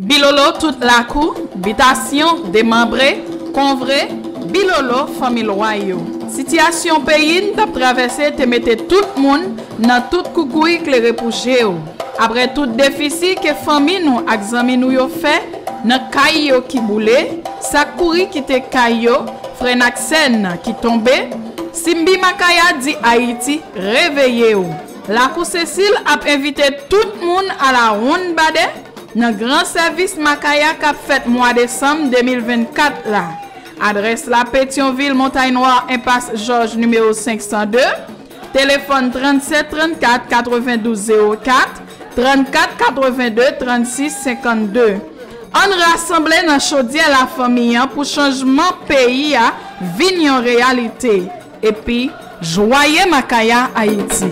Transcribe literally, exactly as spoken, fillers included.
Bilolo tout lakou, bitasyon demanbre, konvre, bilolo fanmi lwa yo. Sitiyasyon peyi n t ap travèse te mete tout moun nan tout koukouy klere pou je w. Apre tout defisi ke fanmi nou ak zanmi nou yo fè nan kay yo ki boule, sa k kouri kite kay yo, frè n ak sè n ki tonbe, Simbi Makaya di Ayiti reveye w. Lakou Sesil ap envite tout moun a la wonn badè nan gran sèvis Makaya k ap fèt mwa desanm de mil vennkat la. Adrès la Petyonvil, Montay Nwa, Enpas Jòj, nimewo senk san de. Telefòn trannsèt trannkat katrevendouz zewo kat, trannkat katrevenndez trannsis senkannde. Ann rasanble nan chodyè lafanmi an pou chanjman peyi a vin yon reyalite. Epi, jwaye Makaya Ayiti!